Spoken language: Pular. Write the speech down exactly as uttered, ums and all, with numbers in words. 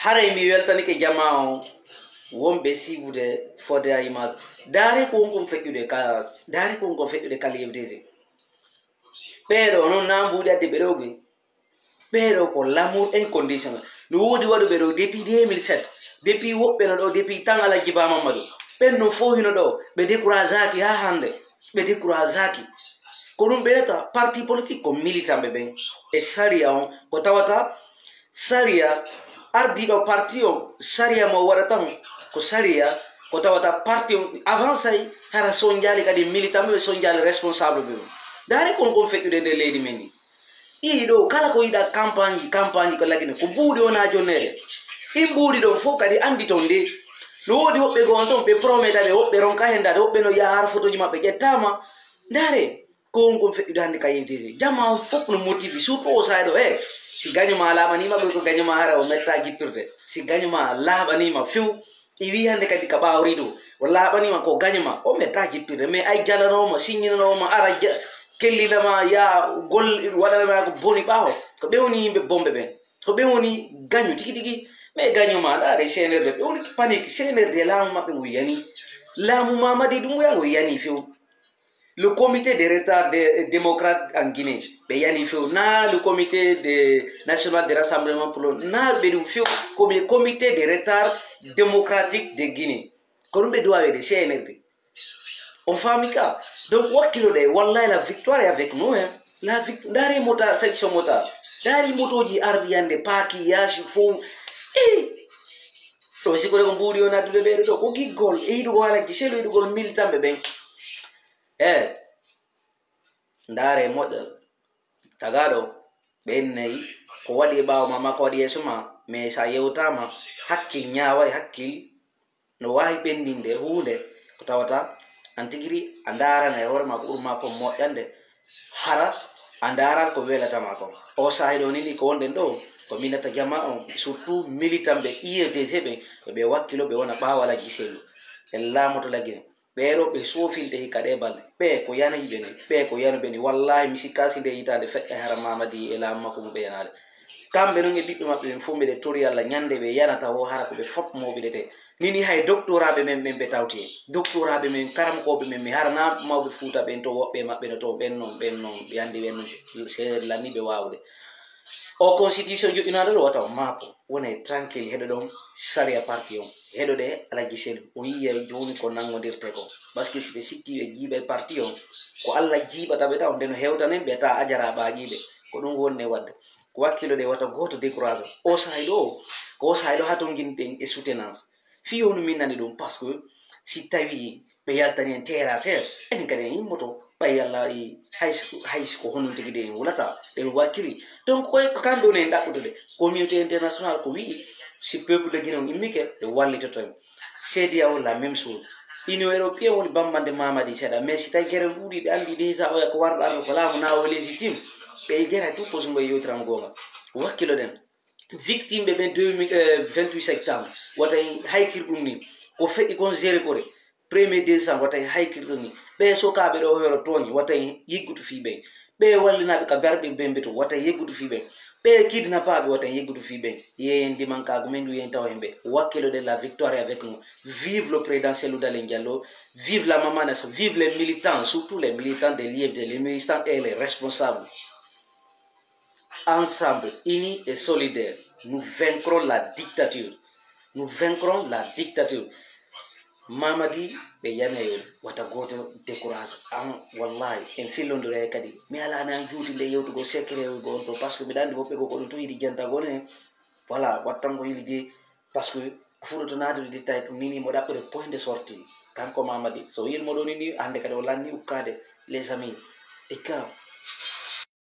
Haray mi weltanike jamaa on wonɓe siifude fodde a image. Daare ko won kon feƴƴude ka, daare ko won kon feƴƴude ka L F D C. Ɓee ɗoo non naa mbuuɗi adde ɓe ɗoo ɓe. Ɓee ɗoo ko l'amour inconditionnel. No woodi waɗuɓe ɗoo depuis deux mille sept. Depuis woɓɓe no ɗoo, depuis tan Alhaji Ba Mamadou. Ɓen non fow hino ɗoo. Ɓe décourageaki haa hannde. Ɓe décourageaki. Ko ɗum ɓe wiyata parti politique ko militant ɓe ɓen. E sariya on, ko tawata sariya ardiiɗo parti on, sariya mo waɗata on, ko sariya ko tawata parti on avancay, hara sonjaali kadi militant ɓe, sonjaali responsable ɓe. Daare kon kon feƴƴude nder leydi men ndi. Ii ɗoo, kala ko yiɗa campagne, campagne ko lagine, ko mbuuɗi wonaa jonneede. Ɗin mbuuɗi ɗon fof kadi anndi ton nde. No woodi woɓɓe goo on ton, ɓe prometa ɓe, woɓɓe ronka hen daade, woɓɓe no yaha hara fotooji maɓɓe ƴettaama. Ndaare, ko won kon feƴƴude hannde ka yewteede. Jamaa on fof no motivi, surtout oo saayɗo, eh, si gaño maa laaɓaniima, ɓe ko gaño maa hara o metta jippirde. Si gaño maa laaɓaniima few, i wii hannde kadi ka ɓaawo riido, o laaɓaniima ko gaño maa, o metta jippirde. Mais ay jalanoowo ma, siññinanoowo ma, ara ja-, kellina ma, yaa gol-, waɗana ma ko boni ɓaawo. Ko ɓe woni yimɓe bomɓe ɓen. Ko ɓe woni gaño tigi tigi. Mais gaño maa, ndaare C N R D, ɓe woni panique. C N R D laamu maɓɓe ngu yani. Laamu Mamadi Doumbouya ngu yani few. Le comité de retard de-, démocrate en Guinée, ɓe yani few. Naa le comité de, national de rassemblement pour le, naa ɓe ɗum few. Komi comité de retard démocratique de Guinée. Ko ɗum ɓe duwa wede C N R D. On faami ka? Donc, wakkilo ɗe, wallahi, la victoire est avec nous, hein. La vic-, ndaari mota, section mota. Ndaari motooji arɗi yande, paaki, yaasi, fow. Eh! Ɗo sikkude ko mbuuɗi on addude ɓeeɗo ɗo. Ko giggol, e yiɗugol Alhaji Sellu, yiɗugol militanɓe ɓen. Eh! Ndaare moƴƴa. Tagaaɗo, ɓen nayi, ko waɗi e ɓaawo ma, maa ko waɗi yeeso ma, mais sa yewtaama, hakkil ñaaway, hakkil no waawi ɓenndinde huunde ko tawata an tigi ri a ndaarana e hoore maa ko ɓuri maa kon moƴƴande, hara a ndaaran ko welata maa kon. O saahi ɗoo ni, ni ko wonɗen ɗoo, ko minnata jamaa on, surtout militanɓe U F D C ɓen, ko ɓe wakkilo ɓe wona ɓaawo Alhaji Sellu. En laamoto Lagine. Ɓee ɗoo ɓe soofinte hikka ɗee balɗe. Ɓee ko yanayɓe ni, ɓee ko yanuɓe ni. Wallaahi, mi sikkaa si ndee hitaande feƴƴay hara Mamadi e laamu makko ngu ɓe yanaali. Kamɓe non e ɓiɓɓe maɓɓe ɓen fow, miɗe tori Alla ñande ɓe yanata woo hara ko ɓe fof mawɓe ɗe. Ni ni hay doktoraaɓe men ɓen ɓe tawti en. Doktoraaɓe men, karamokooɓe men, mi hara naa mawɓe Fuuta ɓen to woɓɓe maɓɓe no to ɓen non, ɓen non, ɓe anndi ɓen non, c'est lanniiɓe waawude. O constitution joɗɗinaaɗo ɗo wata o maako. Wonee tranquille, heɗoɗon sariya parti on. Heɗoɗe Alhaji Sellu. O yi'ay jooni ko nanngondirtee kon. Parce que si ɓe sikkii ɓe jiiɓay parti on, ko Alla jiiɓata ɓe taw, nde no hewtanen ɓe tawa ajara ɓaaƴiiɓe. Ko ɗum wonni e waɗde. Ko wakkilo ɗe wata gooto décourage. O saa'i ɗo, ko o saa'i ɗo haa to nginɗen e soutenance. Fii wonu min nani ɗum, parce que si tawii ɓe yaltani en terre à terre, enen kadi en immoto, ɓay Alla e hay si, hay si ko honɗun tigi de en wulata, ɓe wakkili. Donc, koye ko kamɓe woni en ɗaɓɓutude. Communauté international ko wi'i, si peuple de Guinée on immike, ɓe wallitoto en. CEDEAO la même chose. Union européenne woni bambande Mamadi seeɗa, mais si tawi gere ɗuuɗi, ɓe anndi déjà oya ko warɗo arde ko laamu na o légitime, ɓe gere tout pour mbo yewtiran goonga. Wakkilo ɗen. Victime ɓe ɓen deux mille, euh, vingt-huit septembre, wata en haykir ɗum ni. Ko feƴƴi kon Zéro Kore, premier décembre, wata en haykir ɗum ni. Ɓe sokaaɓe ɗo hero tooñi, wata en yiggutu fii ɓen. Ɓe wallinaaɓe ka berɗe bembe to, wata en yiggutu fii ɓen. Ɓe kidnapaaɓe, wata en yiggutu fii ɓen. Yeen ndimankaagu men ndu, yeen taw hemɓe. Wakkilo ɗen, la victoire est avec nous. Vive le président Cellou Dalein Diallo. Vive la Mamanas. Vive les militants, surtout les militants de l'U F D, les militants et les responsables. Ensemble, unis et solidaires, nous vaincrons la dictature. Nous vaincrons la dictature. Mamadi ɓe yanayol, wata gooto décourage. An, wallahi, en fillondiray kadi. Mi alaa nan juuti nde yewtugol secret o go on to, parce que miɗa anndi woɓɓe goo ko ɗum to yiɗi jantagol en. Voilà, wattan ko yiɗi de, parce que a fuɗoto naatude détail ɗum, min himo ɗaɓɓude point de sortie. Kanko Mamadi, so yiɗmo ɗo ni, ni, hannde kadi o lanni ukkaade, les amis. Ikka.